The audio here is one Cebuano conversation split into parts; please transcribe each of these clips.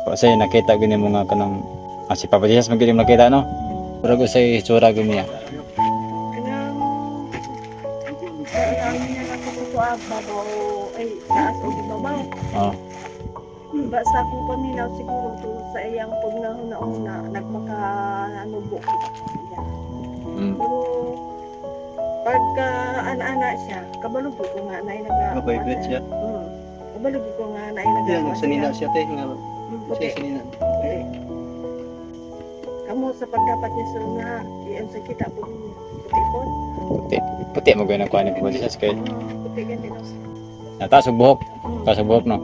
Kasi nakita gini mo nga kanang si Papa Jesus man gini mo nakita, no? Murag usay itsura gini niya. Kanang ang niya lang ko kuha babaw ay taas o ibabaw. Oh. Ba sa akong paminaw siguro to sa iyang pagnahuna-una nagpaka ano buko siya. Pero pagka ana-ana siya, kabalo ko nga na naga. Mabaybet siya. Kabalo ko nga na naga. Yan, sanina siya te nga. Puti. Siya sanina. Puti. Kamo sa pagdapat niya sa una, iyan sa kita po niya. Puti po. Puti. Puti mo gani kuha ni Papa Jesus kay Puti ganito. nataas og buhok. Taas og buhok, no?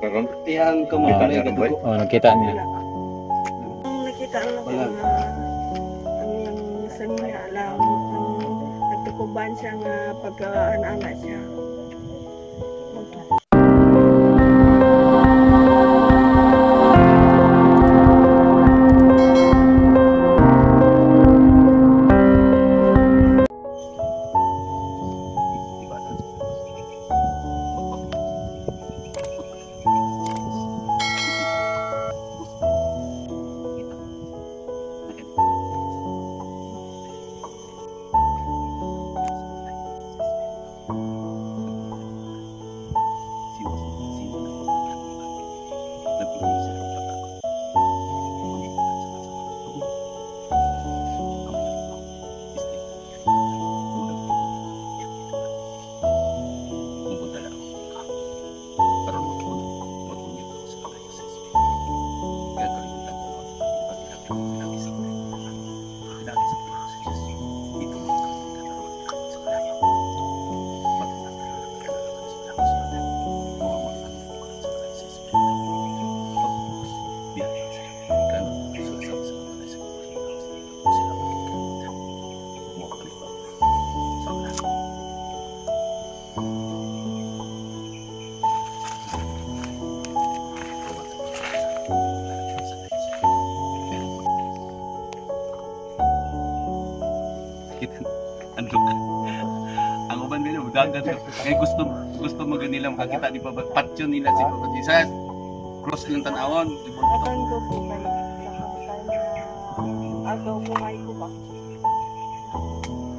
Karon Iyang kamo kanay gadugo. Oh, nakita niya. Wala. Ang nakita lang ko Wala. nga ang iyang sanina lang ang nagtukuban siya nga pagka ana-ana siya. Ang uban nila dagan kay gusto gusto mo nila makakita ni Papa, patyon nila si Papa Jesus. Cross lang tanawon, di ba? Atan ko po kay nakakita na agaw ko kay ko ba.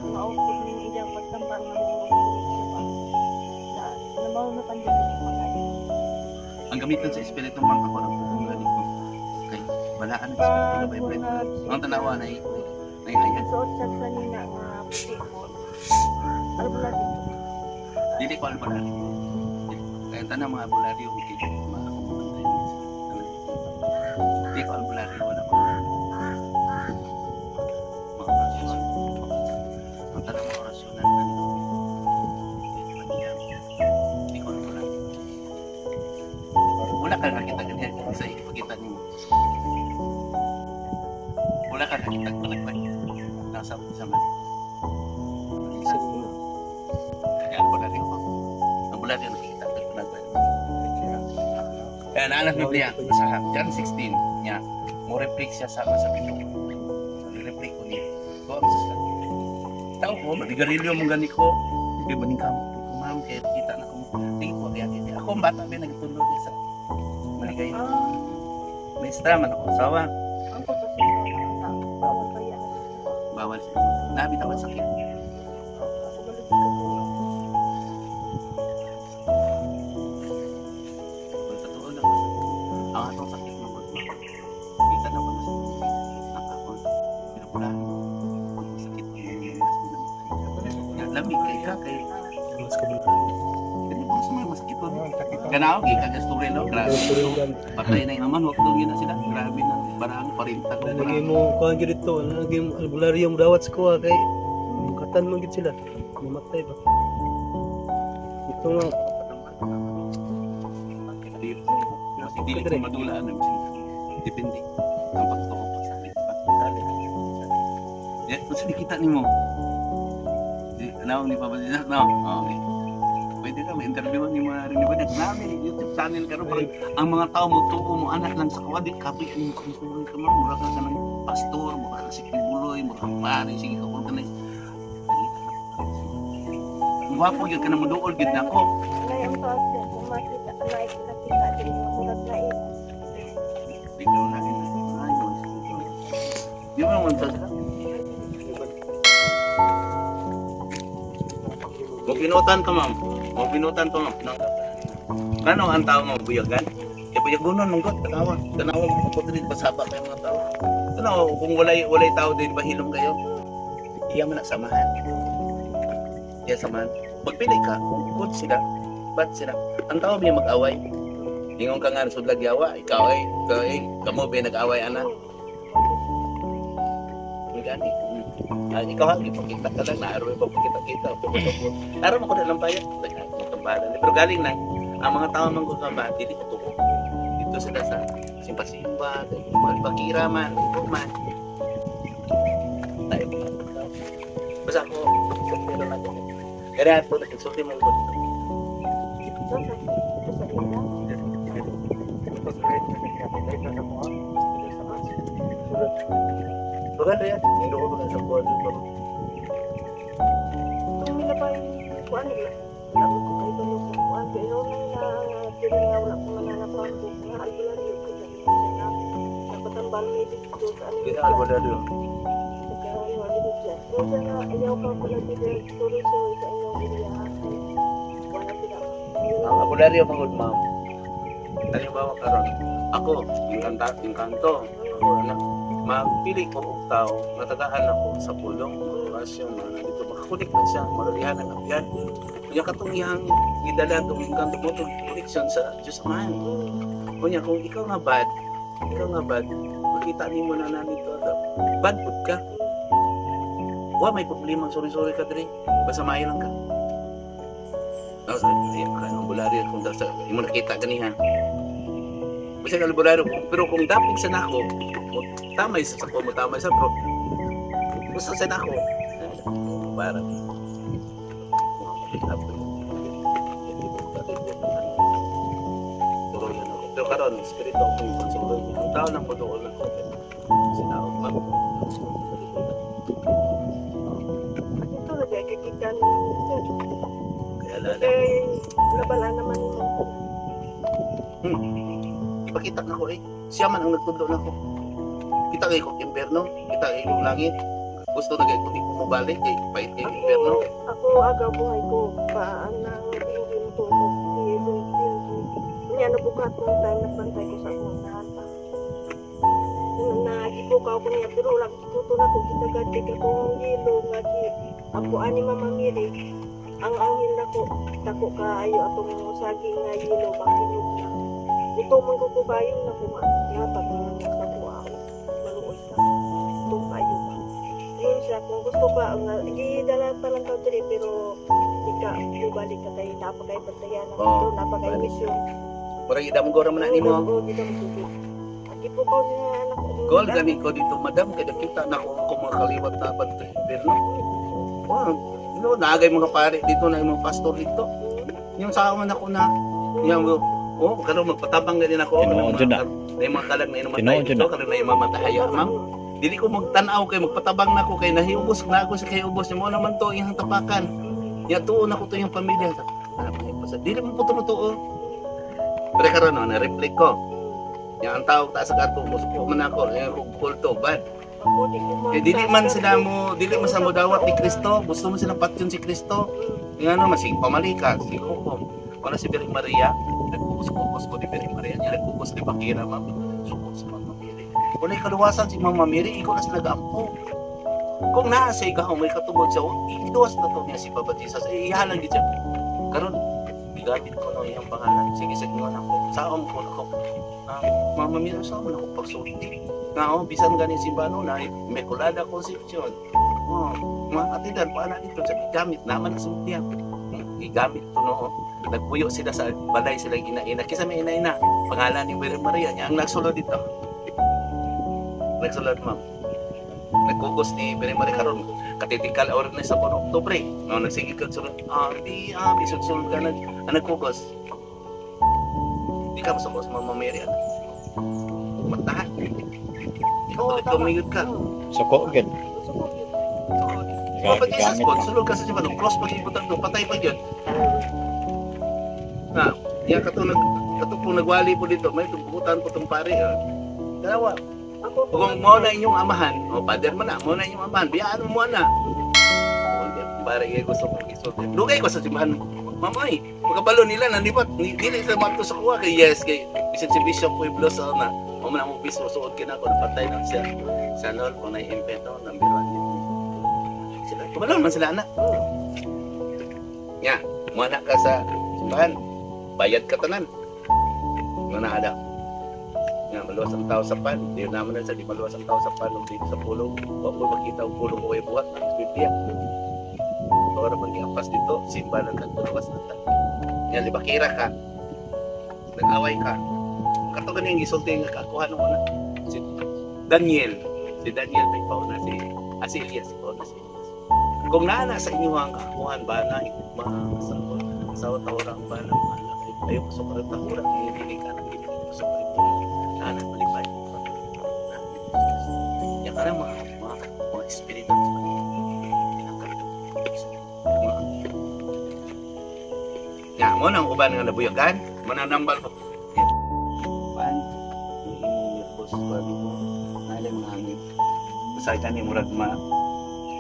Maupit ning iyang pagtambang ng mga siya ba. Na namaw na pandito ko kay. Ang gamiton sa espiritu man ako ang pugong gani ko. Kay balaan ang espiritu na vibrate. Ang tanawa na nay ayan. Suot siya sa nina nga puti po. Albularyo. Dili ko albularyo. Kaya ang tanang mga albularyo kay mga ako mabantayan sila. Dili ko albularyo, wala ko. Mga orasyon. Ang tanang mga orasyonan ano. Di ko albularyo. Wala ka nakita ganyan sa ipakita nimo. Wala ka nakita palagpag. Nasa sa man. Kaya albularyo ko. Albularyo nakita palagpag. Kaya naanak Biblia, sa John 16 niya, mo reflect siya sama sa Ginoo. Reflect ko niya. Ko ang sa tao ko, madigarilyo mong gani ko. Kay baning kamo ko, ma'am, kay kita na ko. Sige po, kaya kaya. Ako ang bata ba nagtundo niya sa maligay. Maestra man ako, asawa. Ang pagpasok sa bawal pa yan. Bawal siya. Nabi tawad sakit. Ako balot ka po. Kung totoo lang kasi, ang atong sakit mo kita na ko na sa nakakon. Pero pula, ang sakit mo yung mas minamatay. Lamig kay ka kay Mas kabalo. Kani ba sa mga masakit po? Kanaw kay kagasturel no, grabe. Patay na yung aman, wag doon yun na sila. Grabe na barang 40 ko. Lagi mo kuan gyud dito, lagi mo albularyo mo dawat sa kuha kay bukatan man gyud sila. Mamatay ba? Ito nga Dili ko madulaan ang depende ang pagtuo pagsakit pa. Ya, unsa di kita nimo? Di naong ni Papa Jesus no. Okay. Pwede ka ma-interview ni mga rin ba nami YouTube channel karon parang ang mga tao mo tuo mo anak lang sa kawadi kapoy ang kung ka man mura ka kanang pastor, mura ka si Kibuloy, mura ka pare, sige ka organize. Ang gwapo gyud ka na moduol gyud nako. Nay ang taas siya kung makita nay nakita din yung murag na is. Ikaw na ina. Ay, mo. Di mo naman sa sila. Mo pinutan ka, ma'am. Mo pinutan to, ma'am. Kano ang tao mo buyagan? Kaya buyagunon manggot tanawa. Tanawa mo putrid basaba kay mga tao. Tanawa kung walay tao din bahilom kayo. Iya man na samahan. Iya samahan. Pagpili ka, kung good sila, bad sila. Ang tao biya mag-away. Ingon ka nga sudlag yawa, ikaw ay, kamo biya nag-away ana. Gani. Ay, ikaw ha, ipakita ka lang, naaro yung pagkita-kita. Araw mo ko na lang pa yan. Pero galing na, ang mga tao man ko ba, dili ko tuko. Dito sila sa simba-simba, bakira man, ito man. Tayo mga tao. Basta ako, pero natin. Kaya ito, nagsulti mong ko dito. Bagal rin, hindi ko bagal sa buwan dito. Kung nila pa yung kuan nila, wala ko kayo tulong sa kuan. Pero nang na wala ko mananapang ko. Nga albularyo ko sa siya nga. Napatambal may dito sa ano. Kaya albularyo. Kaya ano dito siya. Pero siya nga ayaw ka pala dito. Suroy-suroy sa inyong area. Wala sila. Ang albularyo pagod ma'am. Halimbawa karon, ako, yung kanto, ako anak, magpili ko og tao, natagaan ako sa pulong, orasyon, na dito, makakulik na siya, marulihan ang abyan. Kunya katong iyang gidala itong engkanto mo, itong connection sa Diyos Amahan. Kunya kung ikaw nga bad, makita nimo na nandito, bad pud ka. Wa may problema, sorry-sorry ka diri, basta maayo lang ka. Ang albularyo, kung imo nakita ganiha. Basta ang albularyo, pero kung dapig sa nako, tamay sa sako mo, tamay sa bro. Basta sa nako, para pero karon espiritu akong pagsuloy. Ang tao lang po doon ako. Sinaog ma'am. Ito na kaya kakikan. Kaya lala. Kaya nabala naman mo. Ipakita na ko eh. Siya man ang nagtudlo na ko. Kita kay kong impyerno, kita kay kong langit. Gusto na kay kung di ko mabalik, kay pait kay impyerno. Ako aga buhay ko, paan nang tingin ko, niya nabukat ng time nagbantay ko sa akong unahan pa. Nagibukaw ko niya, pero wala ko na ko kitagad akong yelo nga gi ako ani Mama Mary. Ang anghel nako dako kaayo atong saging nga yelo ba hinog na. Ito man ko kayo na ko nga yatag na sa ko ako. Maluoy ka. Itong kayo ba. Ayun siya, kung gusto ka, gidala pa lang ka diri, pero di ka bubalik ka kay napakay bantayan ang ito, napakay mission. Murag idamgo ra man na nimo. Oo, gidamgo. Gipukaw niya anak ko. Gol gani ko dito madam kay nakita na ko ako mga kaliwat na bad impyerno. Wow, no, naagay mga pare dito na yung mga pastor dito. Yung sa man ako na yung oh, karon magpatabang gani ako na. Na yung mga kalag na inamatay dito, karon na imamatay ma'am. Dili ko magtan-aw kay magpatabang nako kay nahiubos na ako sa kay ubos mo naman to iyang tapakan. Ya tuon ako to iyang pamilya. Dili mo po tumutuo. Pero karon no, na-reflect ko. Yang ang tao taas sa kato, musuko man ako, yung kulto, bad. Eh, dili man sila mo, dili man sa mo dawat ni Kristo, gusto mo silang patyon si Kristo. Yung ano, masig pamalika, si hukom. Wala si Bireng Maria, nagkukos-kukos ko ni Bireng Maria niya, nagkukos ni Bakira, ma'am. Suko si Mama Mary. Wala'y kaluwasan si Mama Mary, ikaw na sila nag-ampo. Kung naa sa ikaw may katungod sa iduwas na to niya si Papa Jesus, eh, ihalang gid siya. Karon, gigamit ko na iyang pangalan. Sige, sa ingon ako. Saom ko ako. Mama Mary, saom ako pagsulti. Nga, oh, bisan gani si Bano na, Immaculada Concepcion. Oh, mga katedral, paana dito? Sa gigamit naman sa niya. Gigamit to no. Nagpuyo sila sa balay sila ina-ina. Kisa may ina-ina. Pangalan ni Birhen Maria niya. Ang nagsulod dito. Nagsulod, ma'am. Nagkugos ni Birhen Maria karon. Katitikal or na sa puno Oktubre. No, nagsige ka sulod. Di bisulod ka nagkugos. Di ka masukos Mama Mary. Matahan. Oo, tumingin ka. Suko gid. Suko gid. Papa Jesus po, sulod ka sa siya, cross pag ibutang do, patay pa yun. Na, iya katong nagwali po dito, may tungkutan po itong pare. Dalawa. Ako Kung mo na inyong amahan, o father mo na, mo na inyong amahan, biyaan mo na. Bare kay gusto kong isulti. Dugay ko sa simbahan. Mamay, magkabalo nila nanibat, dili sa mato sa kuha kay yes kay bisan si Bishop Pueblo sa una. Mo man mo piso suod kinako napatay lang siya. Sa lol kung nay impeto number 1 yun. Sila kabalo man sila ana. Nya, mo na ka sa simbahan. Bayad ka tanan. Mo na ada. Nga maluwas ang tao sa pan. Di naman na sa di maluwas ang tao sa pan ug dito sa pulong. Wa mo makita og pulong ko kay buhat ng Biblia. Ora pag giampas dito, simba lang kag luwas na ta. Nga libakira ka. Nag-away ka. Kato gani ang gisulti nga kakuha nung una. Si Daniel, si Daniel may pauna si si Elias, pauna si Elias. Kung naa na sa inyo ang kakuhan ba na mga asawa, asawa tawra ang ba na mga anak, ayo pasok ang tahura, hindi ka nang hindi pasok ang anak malipay. Yan ka mga mga mga espiritu sa Ya, mo nang uban nga nabuyagan, mo nang nambal ko. Pan, yung imong nervous ko dito, nailay mga hangin. Basta kani murag ma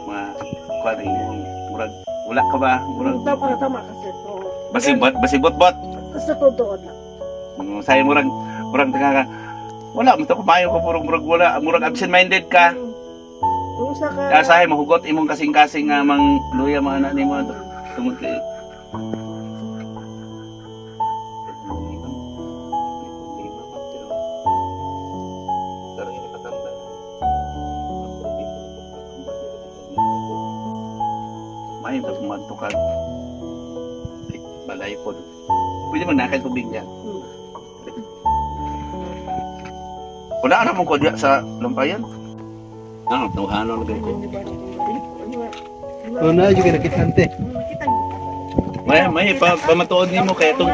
ma kuan imong murag wala ka ba? Murag Tama, tama kasi to. basig bot, basig bot bot. Sa totoo lang. Say murag murag taga ka. Wala mo to kumayo ka murag murag wala, murag absent minded ka. Kung sa ka Kasahay mahugot imong kasing-kasing nga mang luya mga anak nimo tungod kay may pag ka balay po. Pwede man nakay tubig niya. Wala na mong kodya sa lampayan. Ano, tuhanon na ko. Oh, na yung nakita ante. Nakita May may pa, pamatuod nimo kay itong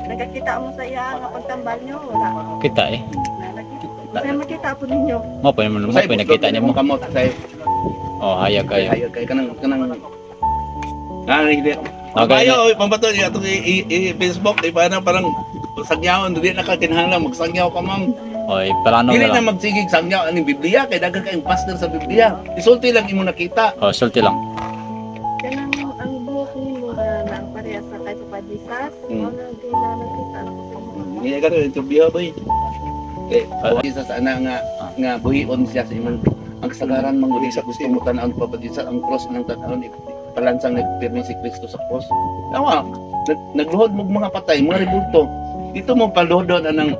Nakakita mo sa iya nga pagtambal nyo, wala. Kita eh. Kasi makita po ninyo. Mo pa mo pa nakita nimo. Kamot say. Oh, hayag kayo. Hayag kay kanang kanang Ah, hindi. Okay. Ayo, oy, pambato niya atong i Facebook di pa na parang sangyaon dili na ka kinahanglan magsangyaw ka, ma'am. Oy, plano Dili na na lang. magsigig sangyaw aning Biblia kay daghan kayong pastor sa Biblia. Isulti lang imo nakita. Oh, sulti lang. Kanang ang buhok nimo na ang pareha sa kay Papa Jesus, wala di na nakita na ko sa inyo. Hindi ka rin interview boy. Eh, isa sa ana nga nga buhion siya sa imong ang kasagaran man gud sa gusto mo tan-awon Papa Jesus ang cross nang tan-awon palansang nagpirmi si Kristo sa cross. Tawa, nagluhod mo mga patay, mga rebulto. Dito mo paluhodon anang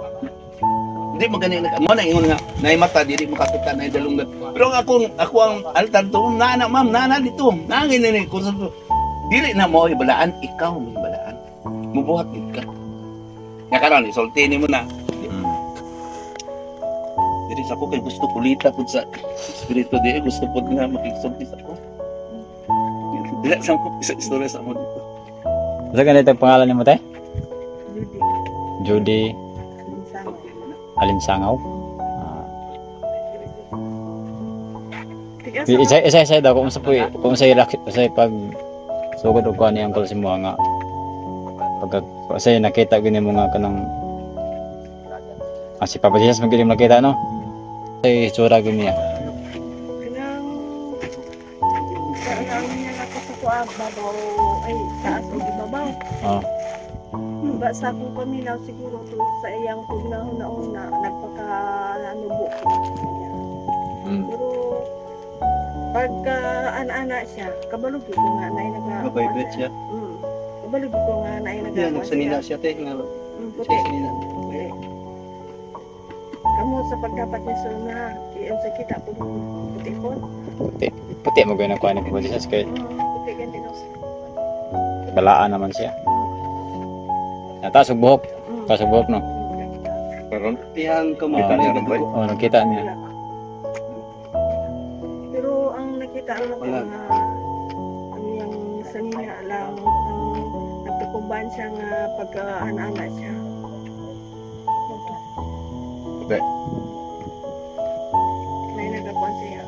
hindi magani mo na ingon nga nay mata dili makakita nay dalunggan. Pero ang akong ako ang altar to naa na ma'am, naa na dito. Naa ngin ni kurso. Dili na mo ibalaan, ikaw mo ibalaan. Mubuhat gid ka. Nga karon isulti nimo na. Diri sa ko kay gusto kulita pud sa espiritu di gusto pud nga makigsulti sa ko. Dili sa ko isa istorya sa mo dito. Sa ganito ang pangalan nimo te? Judy. Judy Minsan. Alinsangaw. Ah. Tiga Isa isa isa daw kung sa po kung sa sa pag sugod og kuan ni uncle si mo nga pag sa nakita gini mo nga kanang si Papa Jesus man gini mo nakita no. Ay itsura gini niya. Kanang kanang niya ako sa kuha babaw ay taas o ibabaw. Oh. Ba sa akong paminaw siguro to sa iyang pagnahuna-una nagpaka ano buok niya. Pero pagka ana-ana siya, kabalo gyud ko nga naay naga. Mabaybet siya. Kabalo gyud ko nga naay naga. Yan, nagsanina siya te. Nga, Puti. sanina. Puti. Kamo sa pagdapat ni Sir na iyon sa kita po puti ko. Puti. Puti mo gani kuan ni Papa Jesus kay Puti ganti no. balaan naman siya. Taas og buhok, taas og buhok no. Karon Tiyang kamo. Ah, Kita niya. Oh, nakita niya. Pero ang nakita ko Wala. nga ang iyang sanina lang ang nagtukuban siya nga pagka ana-ana siya. Okay. May nagakuan siya.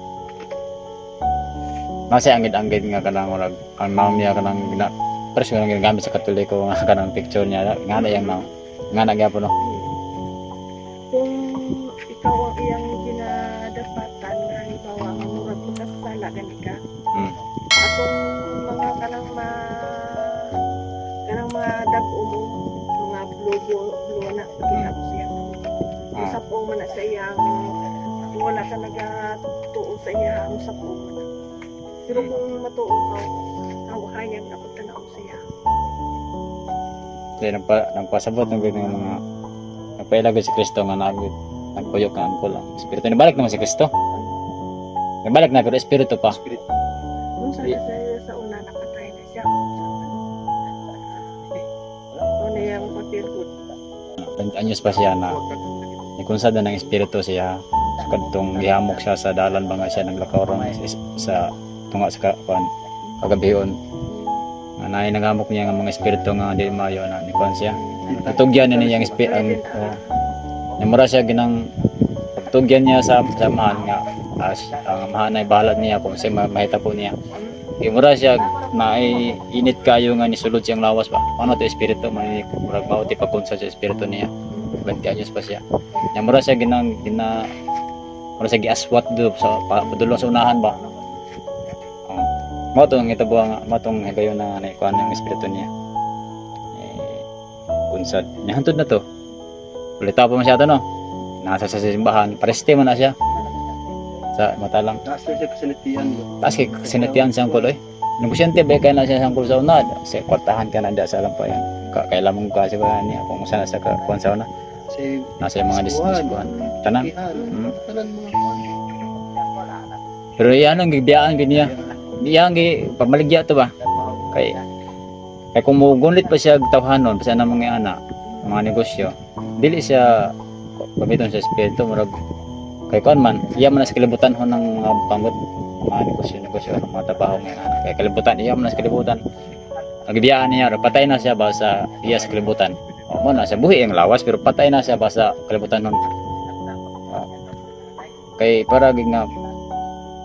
Nasa anggid-anggid nga kanang murag ang naom niya kanang gina pero siguro ginagamit sa Katoliko nga kanang picture niya nga na yang naom. Nga na gyapon no. Kung ikaw ang gani ka. Mm. Atong mga kanang mga dag-o mo, mga blue blue, blue na kita ko siya. Ah. Usap man na sa iyang kung wala ka nagatuo sa iya, usap man na. Pero kung matuo ka, hayag na pagtanaw sa iya. Kaya nagpasabot ng ganyan mga nagpailag si Kristo nga nagpuyok nga angkol ang espiritu. Nabalik naman si Kristo. Nabalik na pero espiritu pa. Spirit. Kung sa sa una napatay na siya. Ano yung papel ko? 20 anyos pa siya na ikunsad na ng espiritu siya. So, kadtong gihamok siya sa dalan ba nga siya naglakaw ron sa tunga sa kuan kagabion. Nga naay naghamok niya nga mga espiritu nga di maayo na ni kuan siya. Natugyan na niya ang espiritu ang oh, namura siya ginang pagtugyan niya sa amahan nga ang amahan ay bahala niya kung siya mahita po niya. Kay mura siya na ay init kayo nga nisulod siyang lawas ba. Ano to espiritu man murag mao ti pagkunsa sa espiritu niya. 20 anyos pa siya. Nya mura siya ginang gina mura siya giaswat do sa padulong sa unahan ba. Oh. Mao to ang hitabo nga mao tong higayon na naikuan ng espiritu niya. Eh, kunsad. Nya hantod na to. Ulitaw pa man siya to no. Nasa sa simbahan, preste man na siya. Sa mata lang. Taas na siya kasinatian ba? Taas kay sinatian siyang kuloy. Negosyante ba kay na siya siyang sa una? Sa kwartahan ka na da sa lampayan. Kailan mong kasi ba niya kung saan sa kuan sa una. Sa Nasa yung mga Eskuhan. diskuhan. Tanan. Ihan. Mm. Tanan mga kuan. Pero iyan ang gibiyaan gid niya. Iyang gi pamaligya to ba? Kay kay kung mugunlit pa siya og tawhanon pa siya ng mga anak, mga negosyo, dili siya gamiton sa espiritu murag kay kuan man, iya man na sa kalibutan ho ng mga panggot, mga negosyo negosyo ng mga trabaho ngayon anak. Kay kalibutan, iya man na sa kalibutan. Nagbiyaan niya, patay na siya ba sa iya sa kalibutan. O mo na siya buhi ang lawas pero patay na siya ba sa kalibutan nun. Ah. Kay para gid nga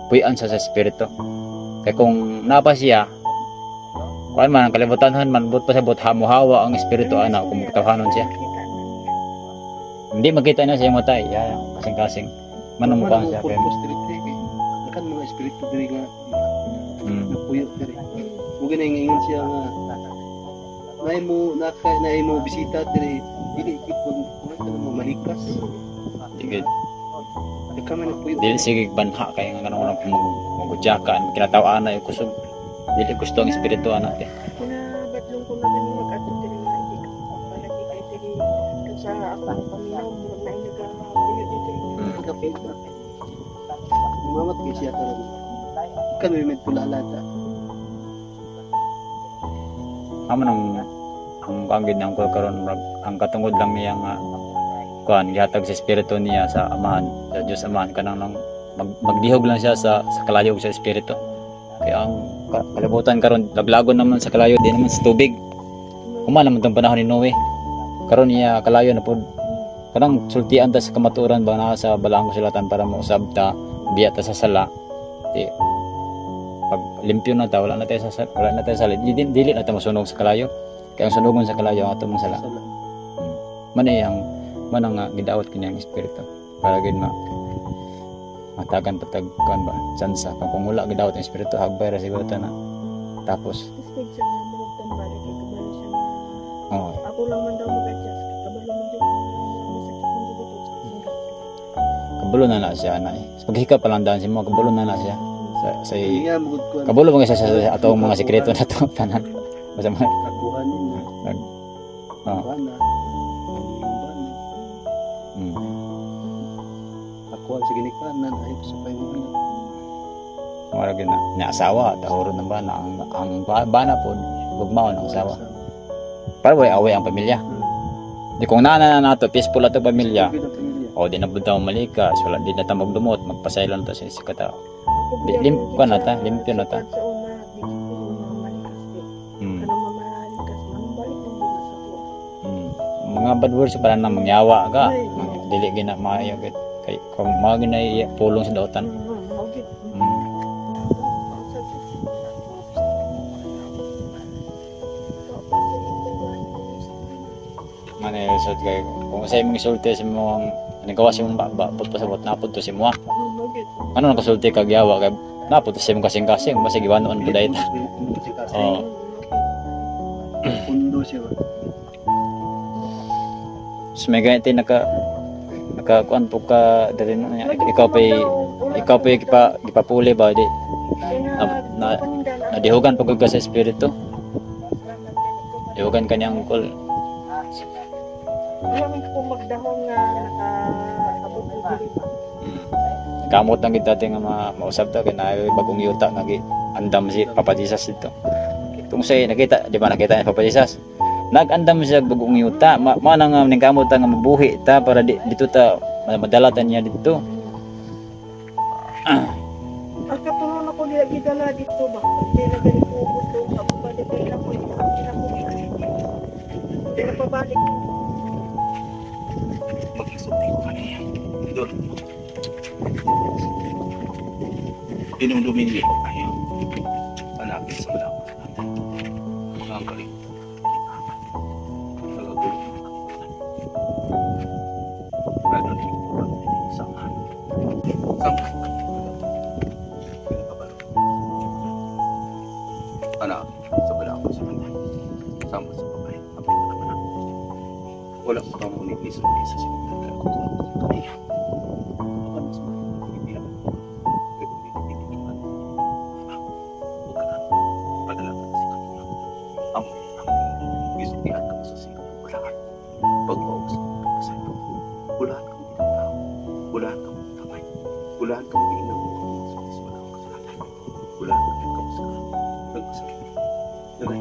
puy-an siya sa espiritu. Kay kung napa siya, kuan man ang kalibutan man but pa sa but hamuhawa ang espiritu ana kung magtawhanon siya. Hindi makita niya sa iyang matay. Ya, kasing-kasing. Manong mukha siya. Kay, Purpose diri kay kan mga espiritu diri nga napuyo diri. Mugay na ingon siya nga naay mo naka naay mo bisita diri dili gid pag kuan mo malikas. Sige. Daghan man nagpuyo. Dili sige banha kay nga kanang unang magudyakan kinataw ana yung kusog. Dili gusto ang espiritu ana te. Kinabatlong ko na gani mag-adto diri nga hindi ka palagi kay diri sa akong paminaw murag na nagapuyo dito. Kapit na. Mamat kay siya karon. Kan may med pula-lata. Amo nang ang anggid ng ko karon murag ang katungod lang niya nga kuan gihatag sa espiritu niya sa amahan sa Dios Amahan kanang nang magdihog lang siya sa kalayog sa espiritu. Kaya ang kalibutan karon laglagon naman sa kalayo, di naman sa tubig. Human naman tong panahon ni Noe. Karon niya kalayo na pod kanang sultian ta sa kamatuoran ba na sa balaang kasulatan para mausab ta, biya ta sa sala. Di pag limpyo na ta, wala na tayo sa wala na tayo sa dili, dili na ta masunog sa kalayo. Kaya ang sunogon sa kalayo ang atong mga sala. Sala. Man ay ang man ang gidawat kini ang espiritu para gid ma matagan patag kuan ba tsansa. Kung wala gidawat ang espiritu, hagbay ra siguro ta na tapos. Tapos siya nga murag tambal kay kabalo siya nga Oh. Ako lang man daw mag-adjust kay kabalo man jud nga masakit man jud ito sa singkat. Kabalo na na siya ana eh. Sa paghika pa lang daan si mo kabalo na na siya sa Hindi nga mugod kuan. Kabalo mga siya sa atong mga sekreto na to tanan basta mga Kakuha nimo. Oh. Bana. Bana. Kakuha sa ginikanan ay sa pay mo anak. Mura gyud na niya asawa tahuron ng bana ang bana pod gugmaon ang asawa para way away ang pamilya. Di kung naa na nato peaceful ato pamilya. Gud ang pamilya. O di na pud ta malikas, wala di na ta magdumot, magpasaylo na ta sa isa ka. Ako Kuan na ta, limpyo na ta. Sa una, di ko mamalikas di. Kanang mamalikas, manubalik man gud na sa tuwa. Mga bad words para na mangyawa ka. Ay. Dili gina maayo gid kay kung mga ginay pulong sa dautan. Mao gid. Man eh so kay kung sa imong isulti sa imong nagawa sa imong baba pud pasabot na pud to si mo. Mao gid. Ano nakasulti kag yawa kay Napunta siya mong kasing-kasing, basta giwanon po dahil. Oo. Pundo siya ba? So may ganit naka kuan po ka dali na niya. Ikaw pa'y gipapuli ba di na- nadihugan po ka sa espiritu. Dihugan ka niyang uncle. Wala man ko magdahong nga nakaabot ko diri ba. Kamot lang kita nga mausab ta kay naay bagong yuta nga gi andam si Papa Jesus dito. Tung say nakita, di ba nakita ni Papa Jesus? Nag-andam siya og bagong yuta. Ma na nga ning kamot ta nga mabuhi ta para di, dito ta madala ta niya dito. Ang katulong ako nila gidala dito ba. Di na gani ko gusto sa pabalik ko na ko. Di na ko di na pabalik. Mag-isulti ko kaniya. Doon. Inumdumin niyo pa kayo. Hanapin sa malapit natin. Mga ang kalimutan. Nagagulo ng kalimutan. Lalo na yung pagkakas samahan. Samahan. Pinakabalo. Hanapin sa balakod sa kanya. Sama sa babae. Apit na naman. Wala pa kang ngunit sa isa sa kaniya. Baka mas hindi naman. Pero hindi hindi Huwag ka na. Padala ka sa kanila. Amo ang isultihan ka sa siyo. Wala ka. Pagpaubos ka sa iyo. Wala kang pinagtao. Wala kang kamay. Wala kang inang sa wala kang kasalanan. Wala kang kamusta. Nagmasakit. Nagay.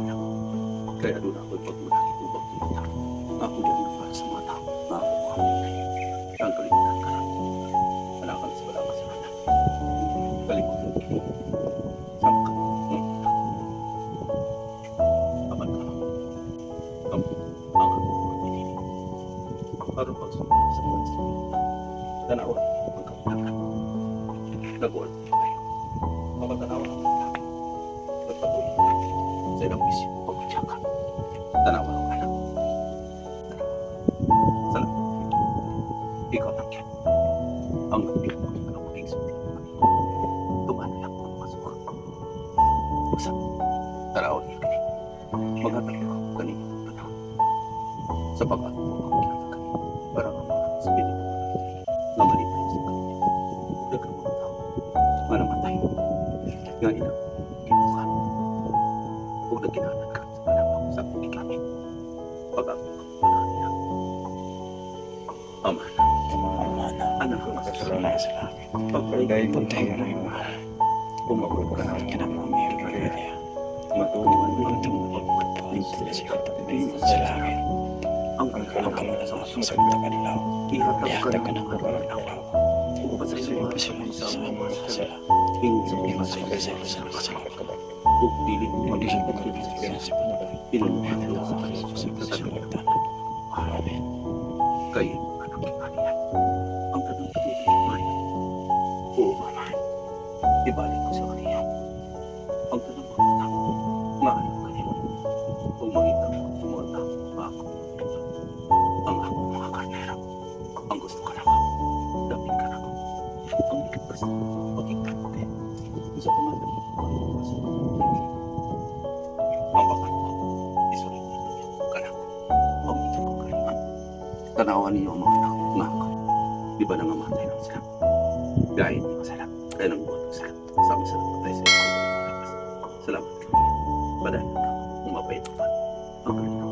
Kaya doon ako'y pagmulaki upang kumita. Ako diyan na para sa mga tao na ako ang ang kalimutan ka lang. Wala kang sa wala kasalanan. Kalimutan ka. Sama ka. Aman ka. Ang ang ako ang pinili. Aron pagsunod sa mga espiritu. Tanawan ang kapatagan. Nag-uwan kayo. Mapatanawan ang kapatagan. Nagpatuloy sa ilang bisyo pagkutsaka. Tanawan ang anak. Salamat. Ikaw lang yan. Ang nagpili ko ng maging sulti. Tumaan lang ang masuka. Basta, tanawan niya kani. Maghatag ko kani tanaw. Sa pag-ato ko ang kinatag kani. Para ang mga espiritu nga malipay sa kanya. Daghang mga tao nga namatay. Nga ina, gibukan. Ug nagkinahanglan ka sa panahon sa akong gigamit. Pag-ato ko ang niya. Aman. Amana. Anak ang Sa langit. Pagpalagay Puntay ka na yung mahal. Umabot ka na Ka na mga miyembro niya. Matuman ang Sa langit. Ang Ang kamulan sa kadlaw. Ihatag ka Ihatag ka ng ng kadlaw. Upasaylo Sa sa mga sila. Ingon sa mga Ingon sa pagkasaylo sa mga Ug dili magiging pinunuhan sa kalibutan. Amen. Kay anak kaniya. Ang tanang tubig may. Oo, Ama. Ibalik ko sa kaniya. Ang tanang mga tao nga anak kaniya. Kung mangita ko sa mga tao nga ako. Ang ako mga karnero. Ang gusto ka nako. Dapit ka nako. Ang gusto pagigante. Sa pamana. Ang bakat ko. Isulit na niyo ka nako. Ang ito ko kaliman. Tanawan niyo ang mga tao nga ako. Di ba nangamatay lang sila? Dahil hindi masarap. Kaya nang buhat ko sila. Sabi sa napatay sa iyo. Salamat kaniya. Padayon ka. Umapay pa. Ang kalinaw.